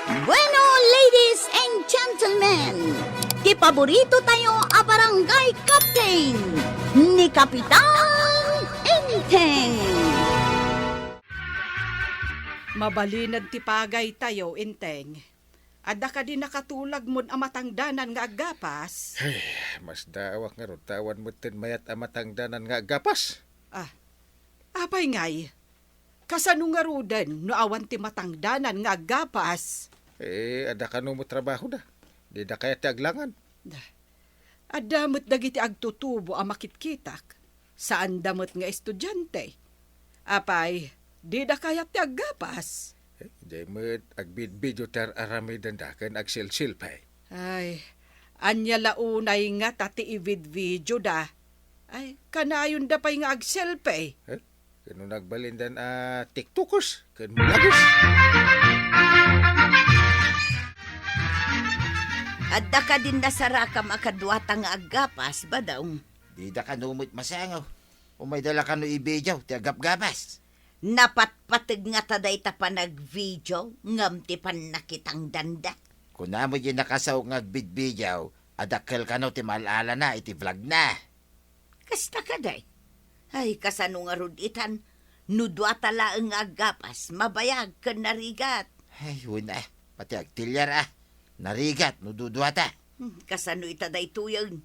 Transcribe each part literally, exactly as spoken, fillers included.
Bueno, ladies and gentlemen, ti paborito tayo a barangay captain, ni Kapitan Enteng. Mabalined ti pagaytayo, Enteng. Adda kadi nakatulagmon a matangdanan nga aggapas? Ay, masdaawak ngarud ta awan metten mayat a matangdanan nga aggapas. Ah, apay ngay? Kasano ngaruden no awan ti matangdanan nga aggapas? Eh, adda kano met trabahoda. Dida kayat ti aglangan. Da. Adda met dagiti agtutubo a makitkitak. Saanda met nga estudiante. Apay, dida kayat ti aggapas? Eh, diay met agbidbidio ti ar-aramidenda ken agsilsilpay. Ay, ania la unay ngata ti ibidbidioda? Ay, kanayonda pay nga agselfie. Eh? Ken no nagbalindan a TikTokers ken vloggers. Adda kadin nasarakam a kaduata nga aggapas, Badong? Dida kano met masango. Umayda la kano ibidiaw ti agapgapas. Napatpateg ngata dayta panagbidiaw ngem ti pannakitangdanda. Kuna met diay nakasaok nga agbidbidiaw a dakkel kano ti maal-alana iti vlogna. Kasta kadi? Ay, kasano ngarud itan? No duata laeng nga aggapas, mabayag ken narigat. Ay, wen a, pati agtiliar a. Narigat no duduata. Hmm, kasano ita daytoyen?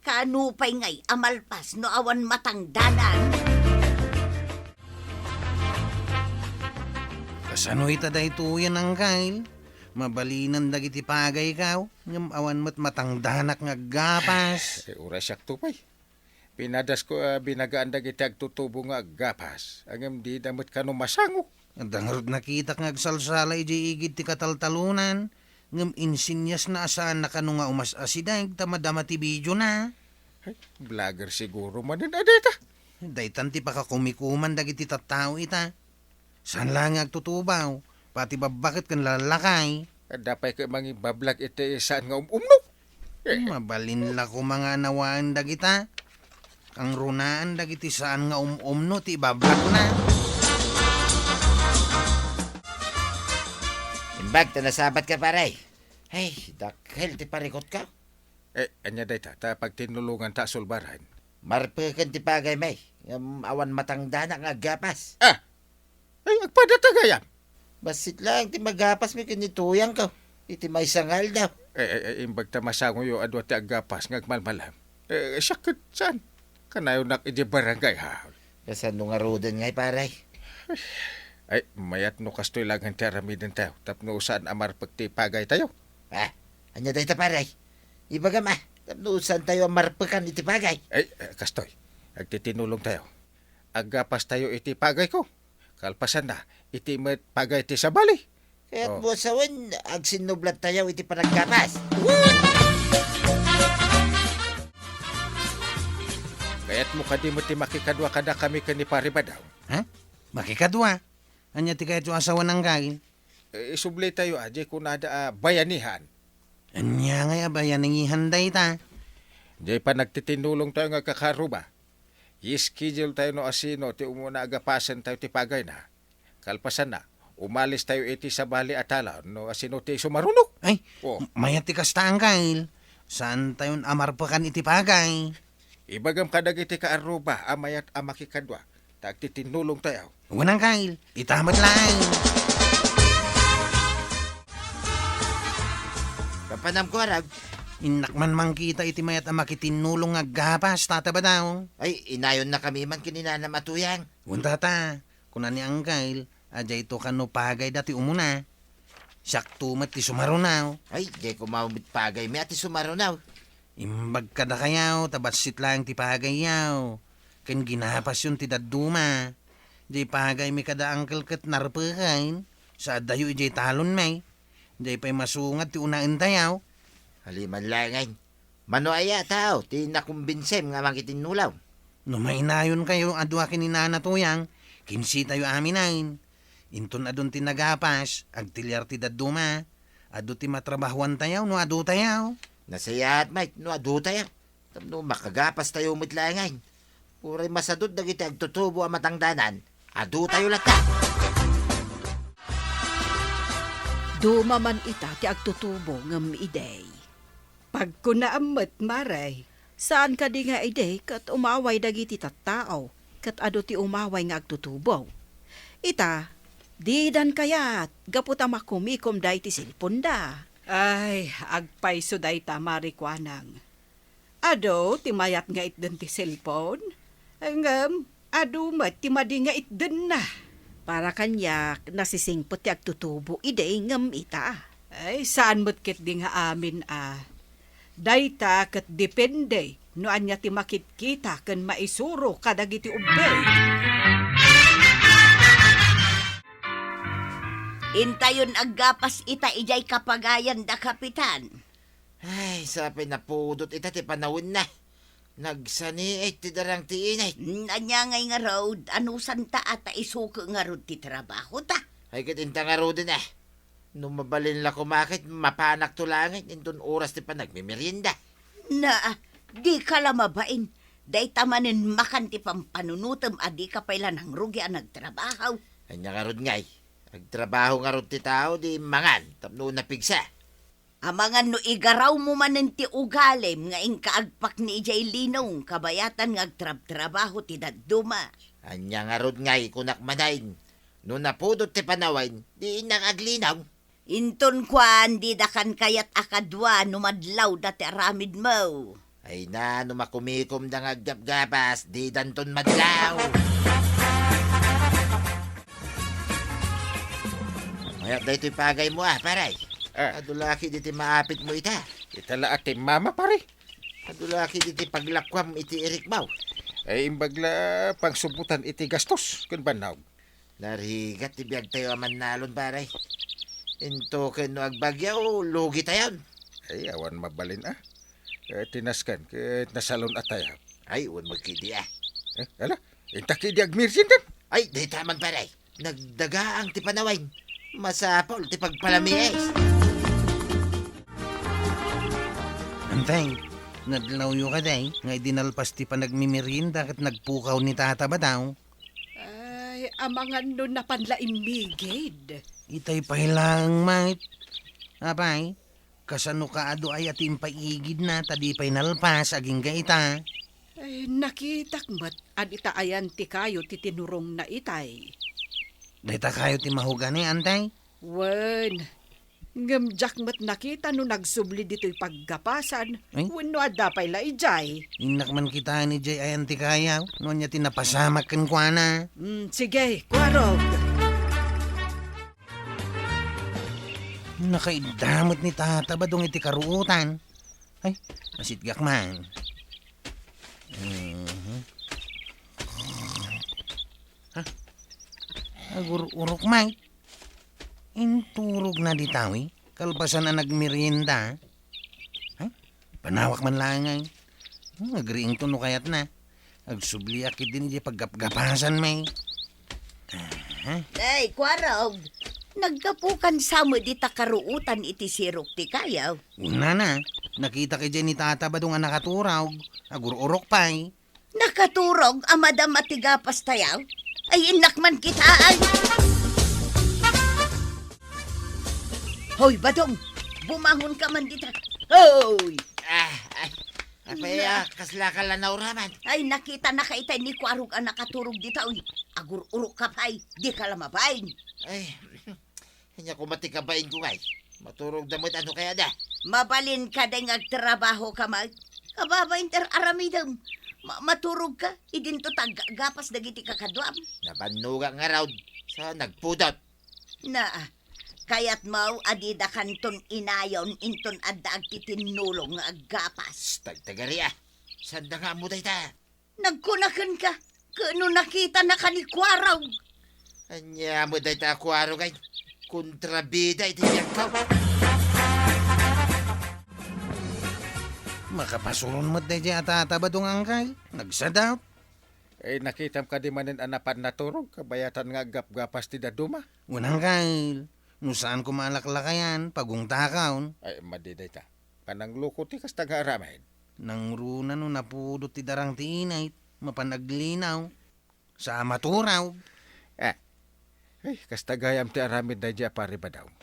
Kaano pay ngay a malpas no awan matangdanan? Kasano ita daytoyen, Anggail? Mabalinen dagiti pagaykaw, ngem awan met matangdanak nga aggapas. Eh, uray siakto pay. Pinadasko a binagaan dagiti agtutubo nga aggapas, ngem dida met kano masango. Adda ngarud nakitak nga agsalsala idiay igid ti kataltalonan, ngem insinyasna a saanna kano nga umas-asideg ta madama ti bidiona. Ay, vlogger siguro manen a dayta. Daytan ti pakakumikuman dagiti tattao ita. Saan la nga agtutubaw, pati babbaket ken lallakay. Adda pay ket mangibablag iti saan nga um-umno. Eh. Mabalin la koma nga nawaen dagita. Kangrunaan dagiti saan nga um-umno ti ibablagna. Imbag ta nasabatka, pare. Ay, dakkel ti parikutko. Eh, ania dayta, ta pagtinnulonganta a sulbaran? Marpeken ti pagaymi, ngem awan matangdanak nga aggapas. Ah! Ay, agpadata gayam. Bassit laeng ti magapasmi ken ni Tuyangko iti maysa nga aldaw. Eh, eh, eh, imbag ta masangoyo a dua ti aggapas nga agmalmalam. Eh, siak ket saan? Kanayonak idiay barangay hall. Kasano ngaruden ngay, pare? Ay, mayat no kastoy laeng ti aramidentayo tapno saan a marpek ti pagaytayo. Ah, ania dayta, pare? Ibagam a, tapno saantayo a marpekan iti pagay. Ay, eh, kastoy. Agtitinulongtayo. Aggapastayo iti pagayko. Kalpasanna, iti met pagay ti sabali. Kayat Oh. mo a sawen, agsinnublattayo iti panaggapas. Kayatmo kadi met ti makikadua kadakami ken ni Pare Badaw? Ha? Makikadua? Ania ti kayatyo a sawen, Anggail? Eh, isublitayo a, diay kunada a bayanihan. Ania ngay a bayanihan dayta? Diay panagtitinulongtayo nga kakaarruba. I-schedule tayo no asino ti umuna a gapasentayo ti pagayna. Kalpasanna, umalis tayo iti sabali a talaw no asino ti sumaruno. Ay, Oh. mayat ti kasta, Anggail. Saantayon a marpekan iti pagay. Ibagam kadagiti kaarruba a mayat a makikadua, ta agtitinulongtayo. Wen, Anggail, ita met laeng. Papanam ko, Arag. Innak man mangkita iti mayat a makitinnulong nga aggapas, Tata Badaw. Ay, inayonnakami man ken ni Nanam a Tuyang. Wen, Tata, kuna ni Anggail, a diayto kano pagayda ti umuna. Siakto met ti sumarunaw. Ay, diay koma met pagaymi a ti sumarunaw. Imbag kadakayo, ta bassit laeng ti pagayyo. Ken ginapasyon ti dadduma. Diay pagaymi kada angkel ket narpeken. Sa addayo idiay talonmi. Diay pay masungad ti unaentayo. Haliman laengen. Mano aya a tao ti nakumbinsem nga mangitinnulong? No mainayonkayo a dua ken ni Nana Tuyang, kinsitayo aminen. Inton adun ti nagapas, agtiliar ti dadduma. Adu ti matrabahoantayo no adutayo. Nasayaat met no adutayo. Tapno makagapastayo met laengen. Uray masadut dagiti agtutubo a matangdanan, adutayo latta. Duma man ita ti agtutubo ngem idi. Pagkunaam met, Mare. Saan kadi nga idi ket umaway dagiti tattao, ket adu ti umaway nga agtutubo. Ita, didan kayat, gapu ta makumikomda iti cellphoneda. Ay, agpayso dayta, Mare Kuanang. Adu ti mayat nga itden ti cellphone, ngem adu met ti madi nga itdenna. Para kaniak, nasisingpet ti agtutubo idi ngem ita. Ay, saan met ketdi nga amin a. Dayta ket depende no ania ti makitkita ken maisuro kadagiti ubbing. Intayon aggapas ita idiay kapagayan da Kapitan. Ay, sa pay napudot ita ti panawenna. Nagsaniit ti darang ti init. Mm, ania ngay ngarud, anusanta a ta isuko ngarud ti trabahota? Ay, ket inta ngaruden a. No mabalin la koma ket mapanakto laengen inton oras ti panagmemerienda. Na, dika la mabain. Dayta manen makan ti pampanunotem a dika pay la nangrugi a nagtrabaho. Ania ngarud ngay? Agtrabaho ngarud ti tao, di mangan tapno napigsa. Amangan no igarawmo manen ti ugalim nga inka agpakni idiay linong kabayatan nga agtrabtrabaho ti dadduma. Ania ngarud ngay kunak manen? No napudot ti panawen, di innak aglinaw. Inton kuan, didakan kayat a kadua no madlawda ti aramidmo. Ay na, no makumikomda nga aggapgapas, didanton madlaw. Mayat daytoy pagaymo, a, pare. Ah. Adu la ketdi ti maapitmo ita. Ita la a ti mama, pare. Adu la ketdi ti paglakuam iti irikmo. Ay, imbag la pangsubbutan iti gastos ken bannog. Narigat ti biagtayo a mannalon, pare. Into ken no agbagyo, lugitayon. Ay, awan mabalin a. Eh, ti nasken ket nasalun-atayo. Ay, wen met ketdi a. Eh, ala, inta ketdi agmeriendan. Ay, dayta man, pare. Nagdagaang ti panawen. Masapul ti pagpalamiis. Antay, nadlawyo kadi nga idi nalpas ti panagmemerienda ket nagpukaw ni Tata Badong. Ay, amangan no napan la immigid. Itay pay laeng met. Apay, kasano ka adu aya ti impaigidna ta di pay nalpas agingga ita? Ay, nakitak met a dita ayan ti kayo ti tinurongna itay. Dayta kayo ti mahugani, antay? Wen, ngem diak met nakita no nagsubli ditoy paggapasan, Ay? Wenno adda pay la idiay. Innak man kitaen idiay ayan ti kayaw, no ania ti napasamak kenkuana. Mm, sige, kuarog. Nakaidda met ni Tata Badong iti karuotan. Ay, nasitgak man. Mhm. Ha? Agur-urok, Mike. Inturogna dita, wi. Kalpasan a nagmerienda. Ha? Panawak man laeng, ay. Hmm, agriingto no kayatna. Agsubliak ketdi idiay paggapgapasan, Mike. Aha. Ay, kuarog. Naggapukan sa met dita karuotan iti sirok ti kayaw. Unana, nakitak idiay ni Tata Badong a nakaturog. Agur-urok pay. Nakaturog a madam a ti gapas tayaw? Ay, innak man kitaen. Hoy, Badong! Bumangon ka man dita. Hoy! Ah, ay. Apay, Na- ah, kasla ka la nauraman? Ay, nakita na ka itay ni Kuarog a nakaturog dita, uy. Agur-urok ka pay, di ka la mabain. Ay, Ania koma ti kabainko ngay? Maturogda met ano kayada? Mabalin ka deng agtrabaho ka, Mag. Kababain ti ar-aramidem. Ma-, maturog ka, idinto taggapas dagiti kakaduam. Nabannogak ngarud, sa nagpudot. Na, kayatmo a didakanton inayon inton adda agtitinnulong nga aggapas. Tagtagari, ah. Sanda nga ammo dayta? Nagkuna kenka, ket no nakitanaka ni Kuarog. Ania met dayta a Kuarog ay kontrabida iti biagko. Makapasuron met daydiay a Tata Badong, angkel. Nagsadut. Eh, nakitam kadi manen a napan naturog, kabayatan nga aggapgapas ti dadduma? Wen, angkel. No saan koma a laklakayan, pagungtakon. Ay, madi dayta. Panangluko ti kasta nga aramid. Nangruna no napudot ti darang ti init, mapan aglinaw. Sa maturog. Eh. Ay, kasta gayam ti aramid daydiay a Pari Badong.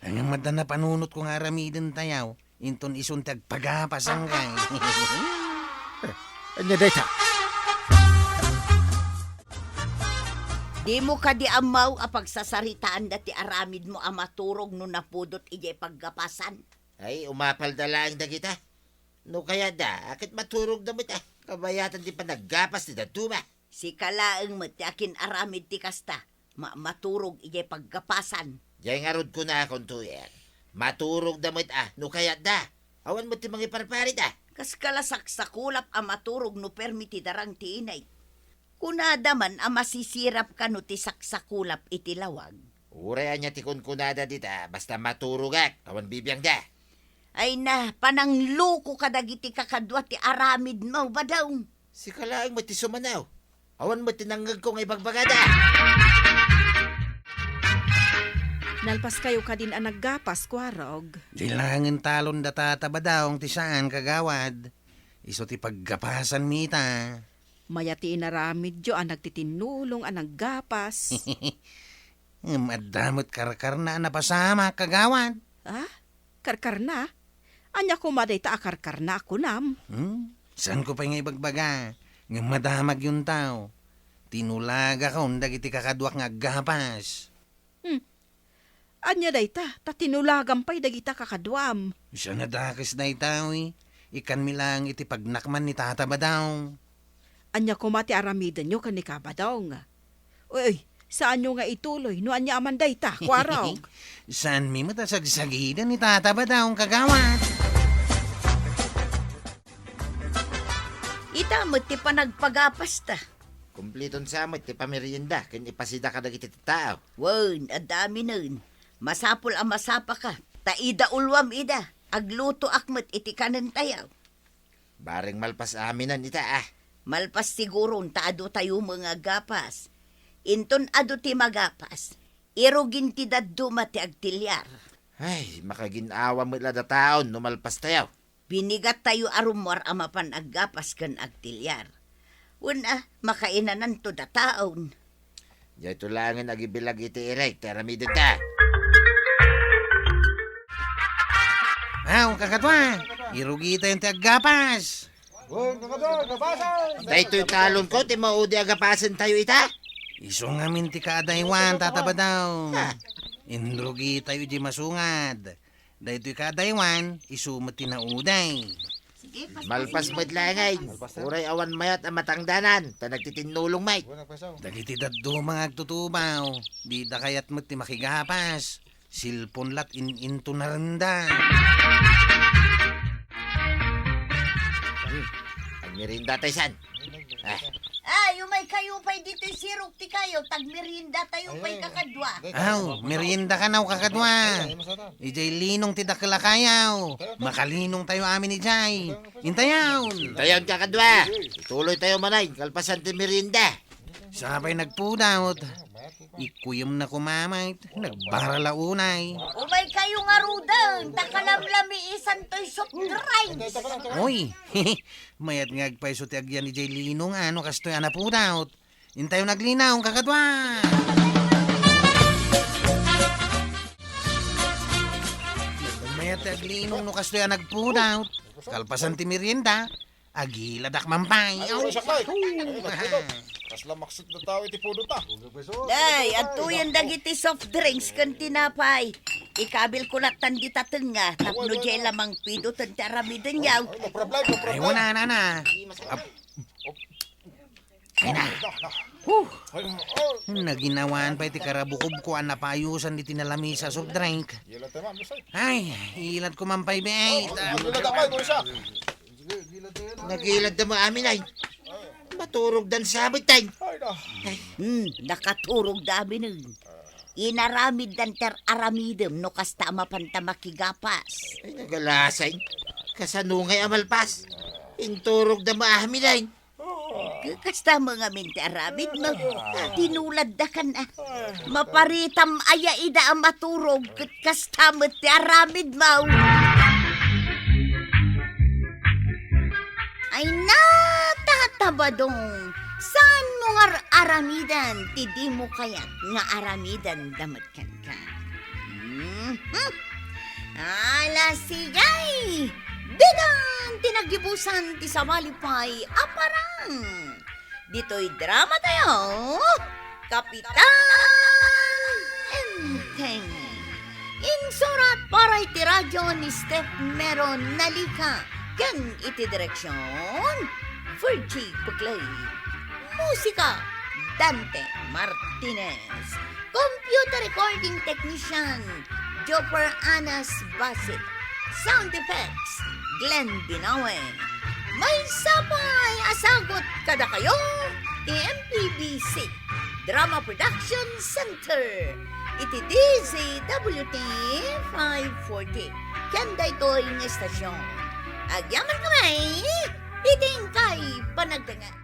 Ay, ngem adda napanunotko nga aramidentayo, inton isun ti agpagapas, angkay. Eh, ania dayta? Dimo kadi ammo a pagsasaritaanda ti aramidmo a maturog no napudot idiay paggapasan? Ay, umapalda laeng dagita. No kayatda, a ket maturogda met, a. Kabayatan ti panaggapas ti dadduma. Sika laeng met ti akin-aramid ti kasta. Ma-, maturog idiay paggapasan. Diay ngarud kunakon, Tuyen. Maturogda met, a, no kayatda. Awan met ti mangiparparit, a. Kas kala saksakulap a maturog no permi ti darang ti inay. Kunada man a masisirap kano ti saksakulap iti lawag. Uray ania ti kunkunada dita, basta maturogak, awan bibiangda. Ay na, panangluko kadagiti kakadua ti aramidmo, Badong. Sika laeng met ti sumanaw. Awan met ti nangngegko nga ibagbagada. Nalpaskayo kadin a naggapas, Kuarog. Di laengen talon da Tata Badong ti saan, kagawad. Isu ti paggapasanmi ita. Mayat ti inaramidyo a nagtitinnulong a naggapas. Ngem adda met karkarna a napasamak, kagawad. Ah? Karkarna? Ania koma dayta a karkarna a kunam? Hmm? Saanko pay nga ibagbaga, ngem madamagyo, intao. Tinulagakon dagiti kakaduak nga aggapas. Hmm. Ania dayta, ta tinulagam pay dagita kakaduam? Saan a dakes dayta, wi. Ikkanmi laeng iti pagnakman ni Tata Badong. Ania koma ti aramidenyo ken ni Kabadong? Uy, saanyo nga ituloy no ania a man dayta, Kuarog? Saanmi met a sagsagiden ni Tata Badong, kagawad. Ita met ti panagpagapasta. Kumpliton sa met ti pamerienda ken ipasida kadagiti tattao. Wen, adda aminen. Masapul a masapaka, ta idauluam ida. Aglutoak met iti kanentayo. Bareng malpas aminen ita, a. Malpas siguron ta adu tayo met nga aggapas. Inton adu ti magapas, irugin ti dadduma ti agtiliar. Ay, makagin-awa met la dataon no malpas tayo. Binigat tayo a rummuar a mapan aggapas ken agtiliar. Wen a, makainananto dataon. Daytoy laengen agibilag iti irek ti aramidenta. Aw, kakadua, irugitayon ti aggapas. Wen, kakadua, gapasan. Daytoy talonko ti maudi a gapasentayo ita. Isu ngamin ti kaadaywan, Tata Badong. Ah. Inrugitayo di masungad. Daytoy kaadaywan, isu met ti nauday. Sige, pas-, malpas met laeng, ay. Malpas na. Uray awan mayat a matangdanan, ta nagtitinnulong met. Dagiti dadduma nga agtutubaw, dida kayat met ti makigapas. Cellphone la't in-intunarenda. Hmm. Agmerienda tayo san? Ah. Ay, umay kayo pay ditoy sirok ti kayo, tagmerienda tayo pay kakadua. Aw, merienda kanaw kakadua. Idiay linong ti dakkel a kayo. Makalinong tayo amin idiay. Intayon. Intayon kakadua. Ituloy tayo manay, kalpasan ti merienda. Sapay nagpudot. Ikuyemna koma met, nagbara la unay. Umay kayo ngaruden, ta kalamlamiisan toy soft drinks. Uy, mayat nga agpayso ti agyan idiay linong, a, no kastoy a napudot. Intayon aglinaw, kakadua. Mayat ti aglinong no kastoy a nagpudot. Kalpasan ti merienda, agiladak man pay. Ay, uray, sakbay. Ay, nagpudot. Kasla maksut na tao iti pudot na. Day, adtoyen dagiti soft drinks ken tinapay. Ikabil ko lattan dita tengnga, tapno diay lamang pidoten ti aramidenyo. Ay, no problem, no problem. Ay, wala, nana. Ap-, Ay na. Huh. Naginawaan pay ti karabukobko a napayusan diti nalamisa a soft drink. Ay, ilatko man pay, be. Ay, ta- Ay, ilatko man pay, Marisa. Nagiladda mo amin, ay. Maturog dan sabit, ay. Ay, na. Hmm, nakaturog da amin, ay. Inaramid dan ter aramidem no kasta a mapanta makigapas. Ay, nagalasay. Kasano ngay a malpas? Inturog da mo amin, ay. Ka-, kasta mo ngamin ti aramid mo. Tinuladda kan, a. Maparitam aya ida a maturog, ket kasta met ti aramid mo. Ay na, Tata Badong, saan mo nga ar-, aramidan ti di mo kayat nga aramidan da met kenka? Hmm? Ala, sige! Ditan ti nagdibusan ti sabali pay a parang. Ditoy drama tayo, Kapitan Enteng. Insurat para iti radyo ni Steph Meron Nalica ken iti direksyon, Virgie Puglay. Musika, Dante Martinez. Computer recording technician, Joper Anas Basit. Sound effects, Glenn Binawe. Maysa pay a sagut kadakayo ti M P B C Drama Production Center iti D Z W T five forty. Ken daytoy nga estasyon. Agyaman kami iti inkay panagdengngeg.